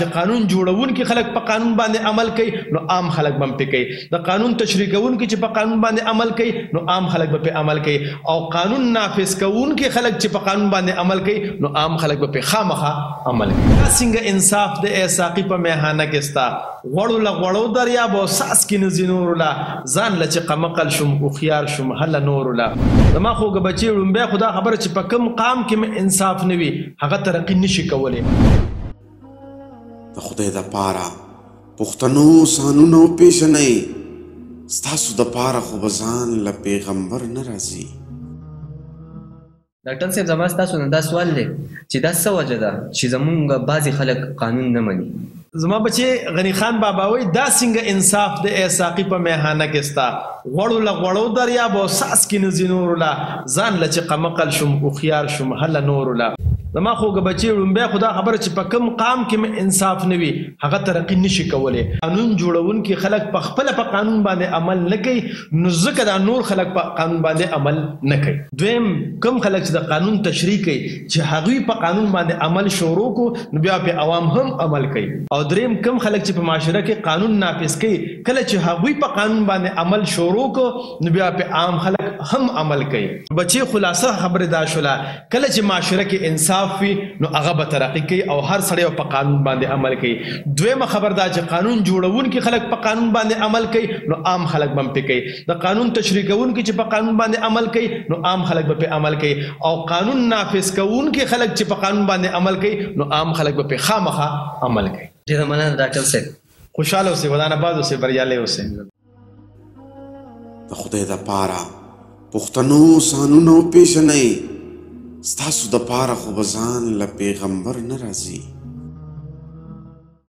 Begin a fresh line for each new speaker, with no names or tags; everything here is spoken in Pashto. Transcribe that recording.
چې قانون جوړونکي خلک په قانون باندې عمل کوي نو عام خلک به هم پې کوي، د قانون تشریح کوونکي چې په قانون باندې عمل کوي نو عام خلک به پې عمل کوي، او قانون نافذ کوونکي خلک چې په قانون باندې عمل کوي نو عام خلک به پې خامخا عمل کوي. دا څنګه انصاف دی ای ساقي په میخانه کې ستا غوړو له غوړو دریاب او څاڅکي نه ځي نورو له، ځان له چې قمقل شوم هوښیار شوم هله نورو له. زما خوږه بچې ړومبی خو دا خبره چې په کوم قام کې انصاف نه وي هغه ترقي نشي کولی.
د خدای د پاره پښتنو ځانونه وپېژنئ، ستاسو د پاره خو به ځان له پیغمبر نه راځي.
ډاکټر صاحب زما ستاسو نه دا سوال دی چې دا څه وجه ده چې زمونږ بعضې خلک قانون نه مني؟
زما بچی غنی خان بابا وای دا څنګه انصاف دی ای ساقي په میخانه کې ستا غوړو له غوړو دریاب او څاڅکي نه ځي نورو له، ځان له چې قمقل شوم هوښیار شوم هله نورو له. زما خوږه بچی ړومبی خو دا خبره چې په کوم قام کې انصاف نه وي هغه ترقي نشي کولی. قانون جوړونکي خلک په خپله په قانون باندې عمل نه کوي نو ځکه دا نور خلک په قانون باندې عمل نه کوي. دویم کوم خلک چې د قانون تشریح کوي چې هغوی په قانون باندې عمل شروع کو نو بیا په عوام هم عمل کوي. او دریم کوم خلک چې په معاشره کې قانون نافذ کوي کله چې هغوی په قانون باندې عمل شروع کو نو بیا په عام خلک هم عمل کوي. بچی خلاصه خبره دا شوله کله چې معاشره کې انصاف وي نو هغه به ترقي کوي او هر سړی په قانون باندې عمل کوي. دویمه خبر دا چې قانون جوړونکي خلک په قانون باندې عمل کوي نو عام خلک به هم پې کوي، د قانون تشریح کوونکي چې په قانون باندې عمل کوي نو عام خلک به پې عمل کوي، او قانون نافذ کوونکي خلک چې په قانون باندې عمل کوي نو عام خلک به پې خامخا عمل کوي.
ډېره مننه ډاکټر صاحب.
خوشحاله اوسئ، ودان آباد اوسئ، بریالی اوسئ.
د خدای دپاره پښتنو ځانونه وپېژنئ، ستاسو د پاره خو به ځان له پیغمبر نه راځي.